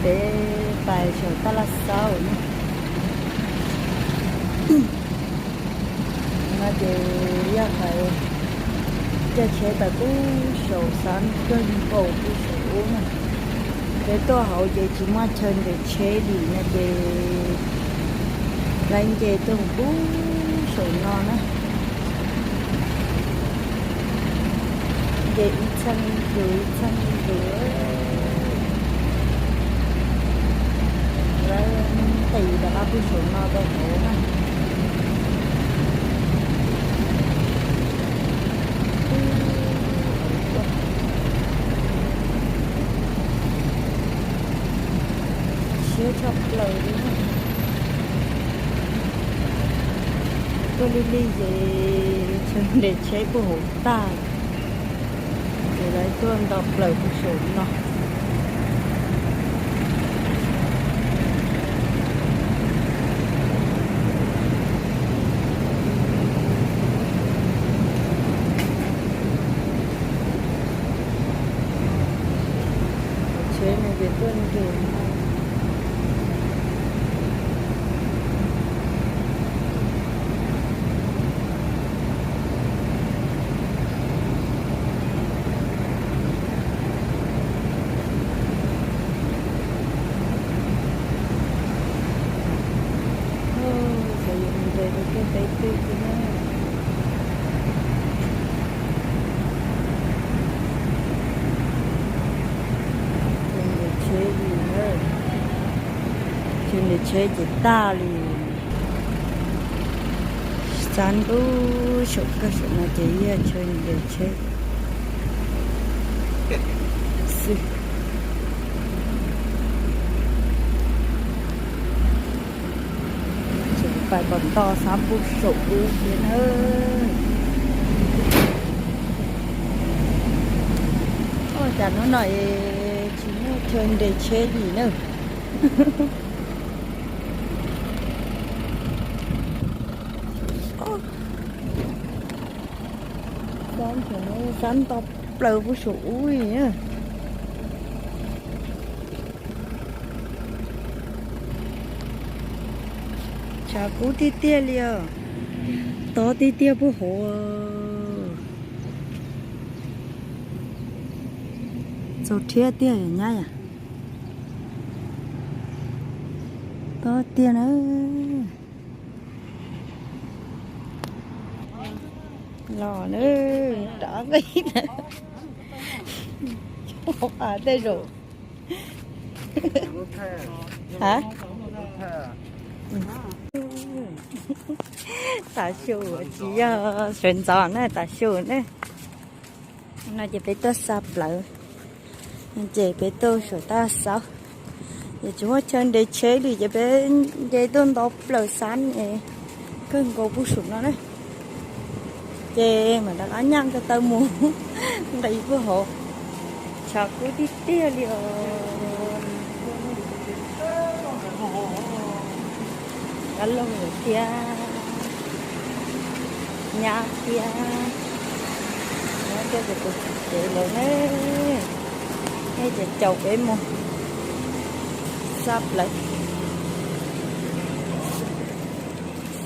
Peb pais saum Taj Laj Xauv na. No ces yog hais caij tsheb tawm pub saum xab kawg nkaus pub saum ub na. Peb tuaj hauv ces tsis muaj chaw nres tsheb li no ces lawv nce tuaj pub saum no na. Nce ib txheej zus ib txheej zus. Lawv nqis rov qab pub saum no rau hauv na. Siab tshaj plaws li na. Tuaj lig lig ces chaw nres tsheb puag hauv tag, ces lawv tuaj nto plaws pub saum no. Tsheb no ces tuaj nres no. Xyov yuav mus nres rau kiag peb twg li na. Chaw nres tsheb li na. Chaw nres tsheb ces tag li. Xab ub saum kawg saum no ces yog chaw nres tsheb xwb. Tseem pais kom nto xab pub saum ub thiab na. Ua cas hnub no es tsis muaj chaw nres tsheb li na. Xab nto plaws pub saum ub li na. Tshav kub tiag tiag li os. Tob tiag tiag pub hauv. Txaus rhiab tiag nyab yom. Tob tiag na. Los na, rov nqis na. Tej zaum. Ha? Tav su tsis yog sawv ntxov na, tav su na. No ces peb tuaj xa plawv, ces peb tuaj saum Taj Xauv, ces tsis muaj chaw nres tsheb li ces peb nce tuaj nto plaws xab es kawg nkaus pub saum no na. Ces mam rov qab nyaj ko taw mus nqis pub hauv. Tshav kub tiag tiag li os. Dab laug lawm thiab, nyab thiab, nyab thiab tus txiv tsev lawv ne. Nej ces caum peb mus xa plawv,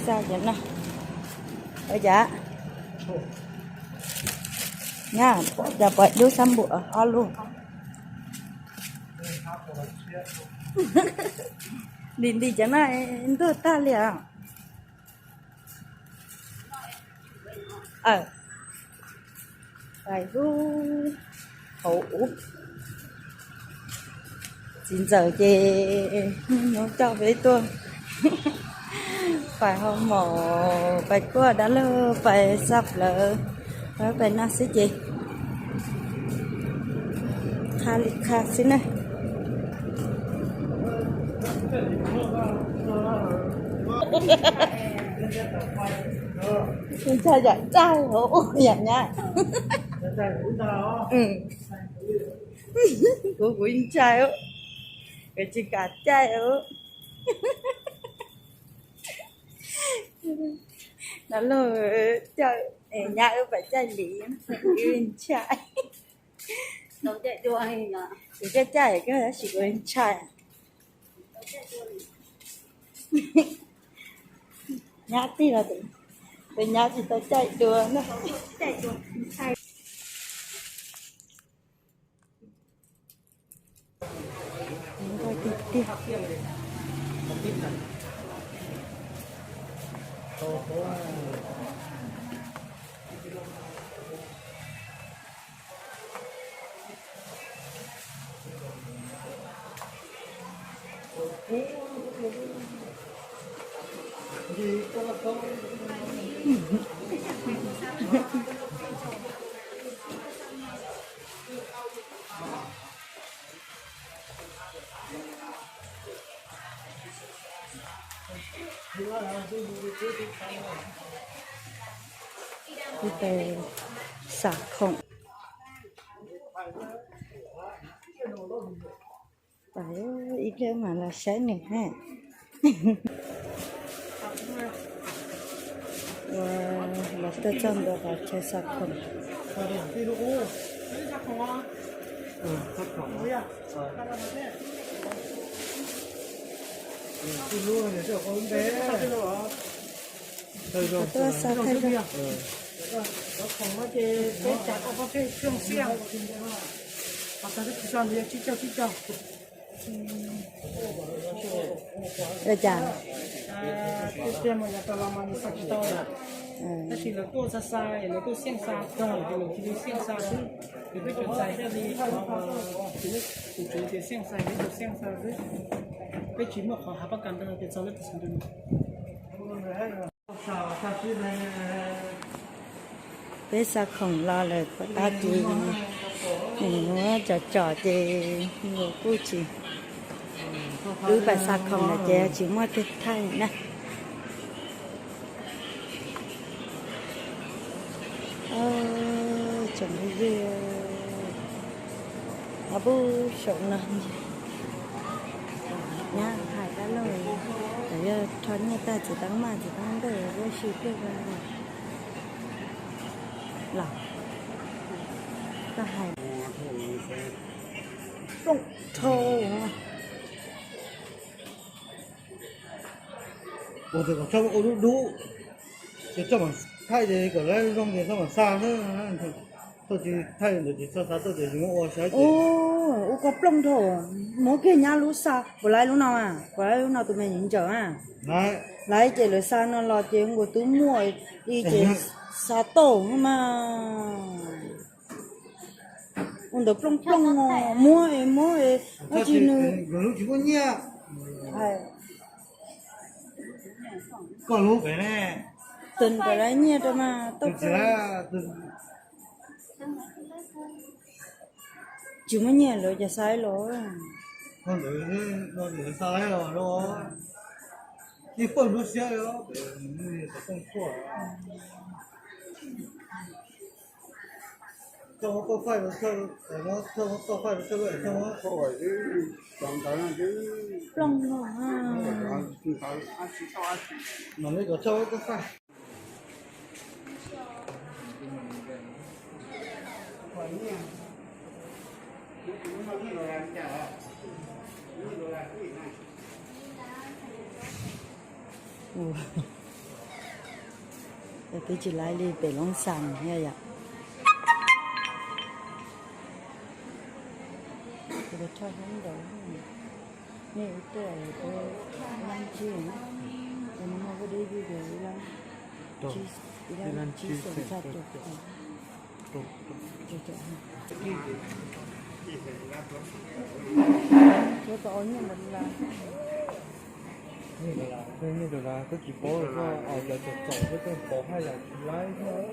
xa cov no. Ua cas, nyab, cas pom dub xab npum ob lub. Nti nti cov no ntuag tag li os. Pais lub hauv ub. Txiv ntxawm ces nyob coj peb tuaj pais hau mom, pais kuaj dab laug, pais xa plawv, pais no xwb ces qha li qha xwb na. Ntshai yam tsaig hauv ub yam nyab. Kuv, kuv ntshai, kuv tsis kam caij. Dab laug coj nyab wb pais caij li, wb ntshai. Kuv caij caij kawg tab sis kuv ntshai. Nyab tij los tus nyab tsis tau caij dua na. Nqaij tiag tiag. Ib tug xav khoom. Ib pliag mam los saib nws ha. Los tuaj txog ntua qhov chaw xav khoom. Tuaj xav thaij. Ua cas? Tab sis lawv tuaj xa xa, lawv tuaj xyeej xa tag, ces lawv cia li xyeej xa xwb. Ces peb cov txais thiaj li, tus tswv tias xyeej xa, peb cov xyeej xa xwb. Peb tsis muaj qhov hav pab kas ntawd tias txog lub txim ntws. Peb xa khoom los lawm tag kis, nws muab tsom tsom ces nws kuj tsis, wb pais xa khoom lawm ces tsis muaj twg thaij na. Tsoom phooj ywg, ob peb saum no nyab hais dab laug, yog rho nyiaj tag txiv tau maj txiv tau ntej ua si pliag los koj hais plooj dhau. Ua txawm kom txhob ua dub dub, ces txhob mam thaij ces kom lawv zoo ces txhob mam xa xwb. Txhob tsis thaij ntawd ces txhob xa tuaj ces yus muab ua saib ces. Ua koj plooj dhau, muab kiag nyab lub xa, puas laib lub no mas, puas laib lub no tus me nyuam ntsaws a. Laib ces lawv xa no los ces nkaus twb muaj ib ces xa tau mas. Ua ntawd plooj plooj no, muab es muab es, tab sis nws koj lub pem ne, tus nkawd lawv nyiaj rau mas tau. Tsis muaj nyiaj lawv cas xa los. Ib pawg lub siab, plooj no. Twb tsis laib li pem Loob Xas yom. Nej ua tuaj es peb lab tsib, es no muaj peb dib yug ces ib lab tsib xeem txaj tus. Nyiaj dollar, nyiaj dollar koj tsis paub, koj cov txom txom koj tseem paub haj yam tsis laib thiab.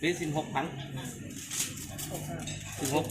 Peb xin hộp thắng. Xin hộp.